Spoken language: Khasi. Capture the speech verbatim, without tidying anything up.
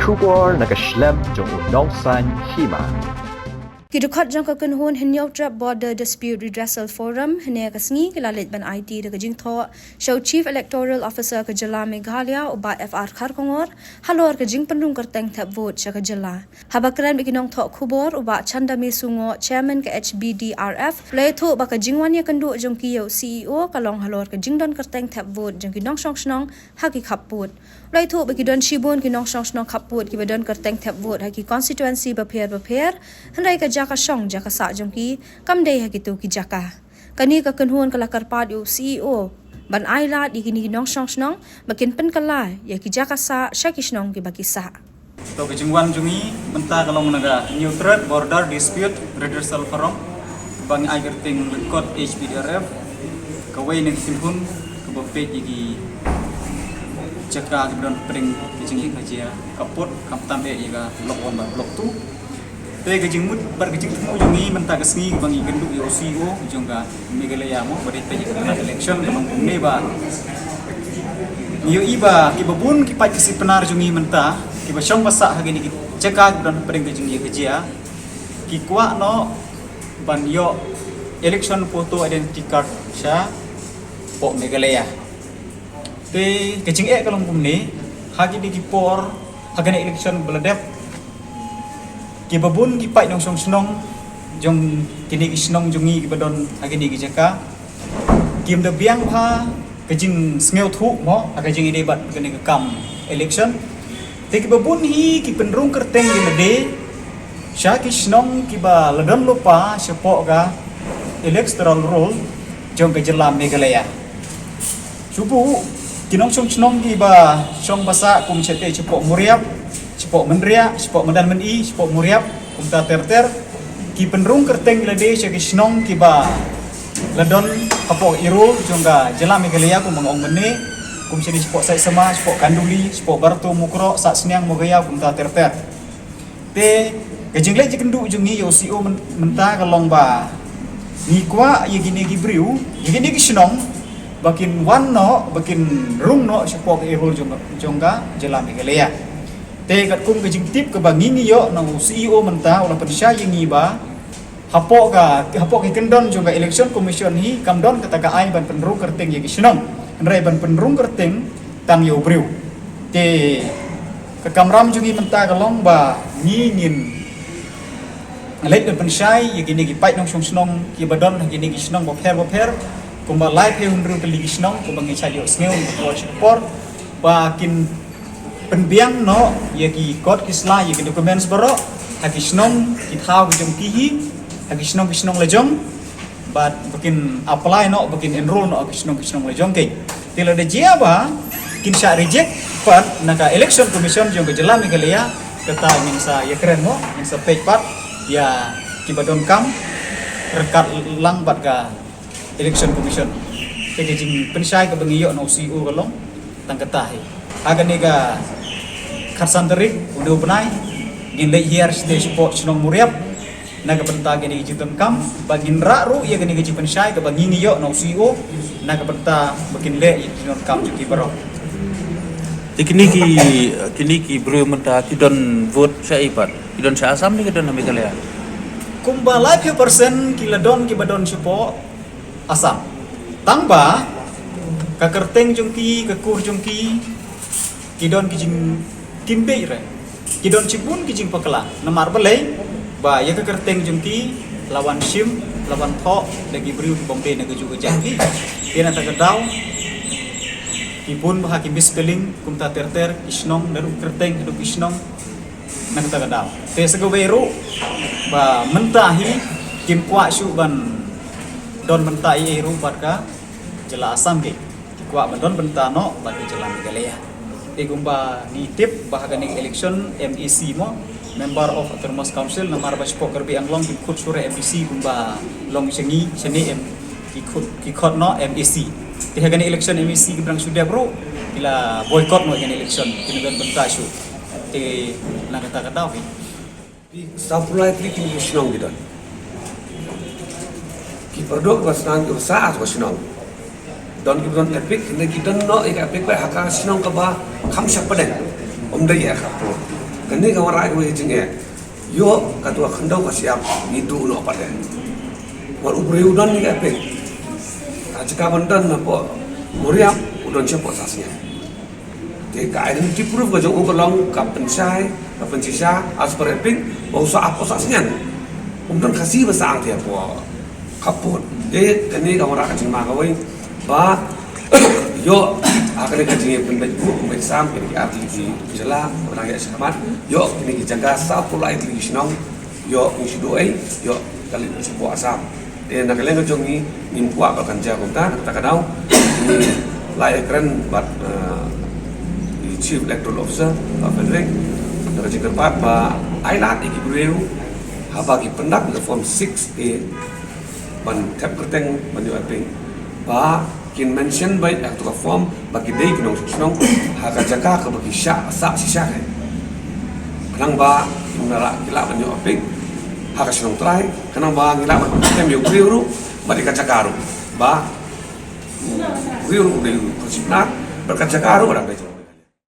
Khubor na ka shlem jong u nongsan hima. Ki dkhot jong ka kynhun Hynñiewtrep Border Dispute Redressal Forum hynne ka sngi ki la leit ban aiti da ka jingthoh sha u Chief Electoral Officer ka jylla Meghalaya u Bah F R Kharkongor halor ka jingpynrung kyrteng thep vote sha ka jylla. Haba kren bad ki nongthoh khubor u Bah Chandame Sungoh, Chairman ka H B D R F, u la ïathuh ba ka jingwan ïakynduh jong ki ïa u C E O ka long halor ka jingdon kyrteng thep vote jong ki nongshong shnong ha ki khappud. U la ïathuh ba ki don shibun ki nongshong shnong khappud kiba don kyrteng thep vote ha ki constituency bapher bapher, hynrei ka jaka shong jaka sah jong ki kam dei ha kito ki jaka. Kane ka kynhun ka la kyrpad ïa u C E O ban ai lad ïa kine ki nongshong shnong ba kin pynkylla ïa ki jaka sah sha ki shnong kiba ki sah. To, ka jingwan jong ngi mynta ka long na ka Hynñiewtrep Border Dispute Redressal Forum, kaba ngi ai kyrteng lyngkot H B D R F, kawei na ki kynhun kaba peit ïa ki jaka kiba don pdeng ka jingïakajia khappud, khamtam eh ïa ka Block One bad Block Two. Te ka jingmut bad ka jingthmu jong ngi mynta ka sngi kaba ngi kynduh ïa u C E O jong ka Meghalaya mo, ba dei peit ïa ka election ka long kumne ba ngi ïohi ba kiba bun ki paid ki sipnar jong ngi mynta kiba shong ba sah ha kine ki jaka kiba don pdeng ka jingïakajia ki kwah noh ban ïoh election photo identity card shapoh Meghalaya. Te ka jingeh ka long kumne, ha kine ki por ha kane election ba la dep, kiba bun ki paid nongshong shnong jong kine ki shnong jong ngi kiba don ha kine ki jaka kim da biang bha ka jingsngewthuh mo ha ka jingïadei bad kane ka kam election. Te kiba bun hi ki pynrung kyrteng ïa lade sha ki shnong kiba la don lypa shapoh ka electoral roll jong ka jylla Meghalaya. Shu buh ki nongshong shnong kiba shong ba sah kum shatei shapoh Moriap, shapoh Mynriah, shapoh Madan Myni, shapoh Moriap, kumta ter ter, ki pynrung kyrteng ïa lade sha ki shnong kiba la don hapoh Airoli jong ka jylla Meghalaya, kum ba nga ong mynne, kum shane shapoh Saitsama, shapoh Khanduli, shapoh Barto, Mukroh, Sahsniang, Mogaiaw, kumta ter ter. Te ka jingleit jingkynduh jong ngi ïa u C E O myn-, mynta ka long ba ngi kwah ïa kine ki briew, ïa kine ki shnong ba kin wan noh, ba kin rung noh shapoh ka Airoli jong, jong ka jylla Meghalaya. Te katkum ka jingtip kaba ngi ngi ïoh na u C E O mynta, u la pynshai ïa ngi ba hapoh ka, hapoh ki kyndon jong ka Election Commission hi kam don kata ka aiñ ban pynrung kyrteng ïa ki shnong, hynrei ban pynrung kyrteng tang ïa u briew. Te ka kamram jong ngi mynta ka long ba ngi ngin leit ban pynshai ïa kine ki paid nongshong shnong kiba don ha kine ki shnong bapher bapher, kumba laiphew hynriew tylli ki shnong, kumba ngi shait ïohsngew na ka por sha ka por, ba kin pynbiang noh ïa ki kot ki sla, ïa ki documents baroh ha ki shnong ki thaw ki jong ki hi, ha ki shnong ki shnong la jong, bad ba kin apply noh, ba kin enroll noh ha ki shnong ki shnong la jong ki. Te lada jia ba kin shah reject pat na ka Election Commission jong ka jylla Meghalaya, kata ngin sa ïakren noh, ngin sa peit pat ïa kiba donkam ryngkat lang bad ka Election Commission. Te ka jingpynshai kaba ngi ïoh na u C E O ka long tang kata hi. Ha kane ka khatsan tarik une u bnai ngin leit hiar shatei shapoh shnong Moriap na ka bynta kane ka jingdonkam, ba ngin rah ruh ïa kane ka jingpynshai kaba ngi ngi ïoh na u C E O na ka bynta ba kin leh ïa ka jingdonkam jong ki baroh. Te kine ki, kine ki briew mynta ki don vote sha ei pat? Ki don sha Assam ne ki don ha Meghalaya? Kumba laiphew percent ki la don kiba don shapoh Assam. Tang ba ka kyrteng jong ki, ka kur jong ki, ki don ki jingtimbeit re. Ki don shibun ki jingpakla. Namar balei? Ba ïa ka kyrteng jong ki la wan shim, la wan thoh da ki briew kibym dei na kajuh ka jait hi. Te na kata ka daw ki bun bha ki misspelling, kumta ter ter, ki shnong, naduh kyrteng haduh ki shnong, na kata ka daw. Te sa kawei ruh ba mynta hi kim kwah shuh ban don bynta ei ei ruh bad ka jylla Assam, ki kwah ban don bynta noh bad ka jylla Meghalaya. Te kumba ngi tip ba ha kane ka election M A C mo, Member of Autonomous Council, namar ba shapoh Karbi Anglong kim khot shuh re M D C, kumba long sha ngi shane em ki khot, ki khot noh M A C. Te ha kane election M A C ki brang shu dep ruh, ki la boycott noh kane election, kim don bynta shuh. Te na kata ka daw hi. Saw phew lai tylli ki shnong ki don. Ki pyrduh ba shnong ki ba sah ka shnong. Don ki ba don EPIC, ne ki don noh ïa ka EPIC ba ha ka shnong kaba kham sha pdeng. Ym dei ïa ka pyrduh. Kane ka wanrah kawei ka jingeh. Ïoh katto ka khyndew ka shyiap ngi duh noh pat de. Wat u briew u don ïa ka pink. Ka jaka ban don na poh Mawriap u don sha poh Sahsngian. Te ka identity proof ka jong u ka long ka pynshai, ka pynshisha, as per pink, ba u sah poh Sahsngian. Um don Khasi ba sah ïa poh Khappud. Te kane ka wanrah ka jingma kawei ba ïoh ha kane ka jingïapynbeit buh pynbeit sam kine ki ar tylli ki jylla ba dang ïaid shakhmat, ïoh kine ki jaka sawphew lai tylli ki shnong, ïoh ngi shu duh ei, ïoh ka leit shapoh Assam. Te na ka liang ka jong ngi ngim kwah ba kan jia kumta, na kata ka daw ngi la ïakren bad, eh, i Chief Electoral Officer, Bah Frederick, da ka jingkyrpad ba ai lad ïa ki briew haba ki pyndap ïa ka form six A ban thep kyrteng ban ïoh ïa pink, ba kin mention beit ha kato ka form ba ki dei ki nongshong shnong ha ka jaka kaba ki shah sah shisha. Khnang ba kin lah, ki lah ban ïoh ïa pink ha ka shnong trai, khnang ba ngi lah ban pynkyrteng ïa u briew ruh bad ïa ka jaka ruh, ba u briew ruh u dei u khun Sipnar bad ka jaka ruh ka dang dei.